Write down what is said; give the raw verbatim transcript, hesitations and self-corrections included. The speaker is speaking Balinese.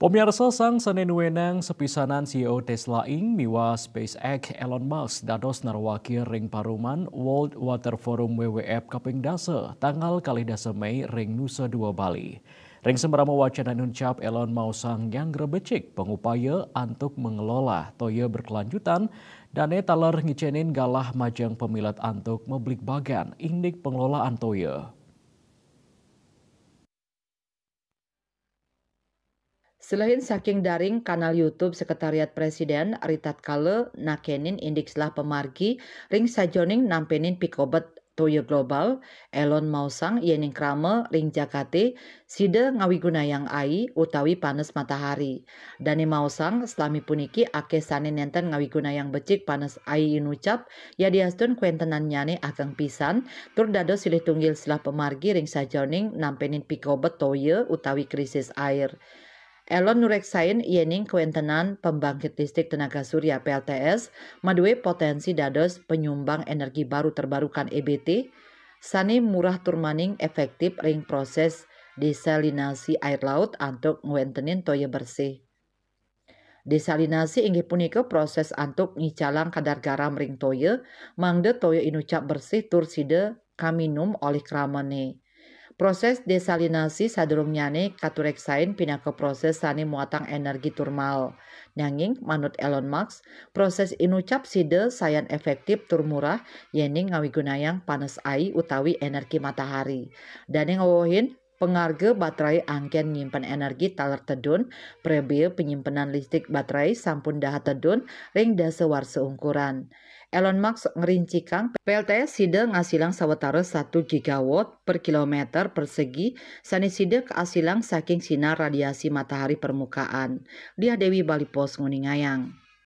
Pamiarsa, sang sané nuénang sapisanan C E O Tesla Inc miwah SpaceX Elon Musk dados narwakil ring paruman World Water Forum W W F kaping dasa, tanggal kalih dasa Mei ring Nusa Dua, Bali. Ring sembrama wacana inucap, Elon maosang nyanggra becik pangupaya antuk mangelola toya berkelanjutan, dané taler ngicénin galah majeng pamilet antuk mabligbagan indik pengelolaan toya. Selehin saking daring kanal YouTube Sekretariat Presiden, ritatkala nakénin indik selah pamargi ring sajeroning nampénin pikobet toya global, Elon maosang yéning krama ring jagaté sida ngawigunayang ai utawi panes matahari. Dané maosang, salami puniki akéh sané nénten ngawigunayang becik panes ai inucap, yadiastun kawéntenannyané ageng pisan, tur dados silih tunggil selah pamargi ring sajeroning nampénin pikobet toya utawi krisis air. Elon nureksain yéning kawéntenan pembangkit listrik tenaga surya, P L T S, madué poténsi dados penyumbang energi baru terbarukan, E B T, sané murah tur maning efektif ring proses desalinasi air laut antuk ngwéntenin toya bersih. Desalinasi inggih punika proses antuk ngicalang kadar garam ring toya, mangda toya inucap bersih tur sida kaminum olih kramané. Proses desalinasi sadurungnyané katureksain pinaka proses sané muatang energi turmal. Nanging, manut Elon Musk, proses inucap sida sayan efektif tur murah yéning ngawigunayang panes ai utawi energi matahari. Dané ngwewehin, pangarga baterai angkén nyimpen energi taler tedun, prabéa panyimpenan listrik baterai sampun dahat tedun ring dasa warsa ungkuran. Elon Musk ngrincikang, P L T S sida ngasilang sawatara satu gigawatt per kilometer persegi sané sida kaasilang saking sinar radiasi matahari permukaan. Diah Dewi, Bali Post, nguningayang.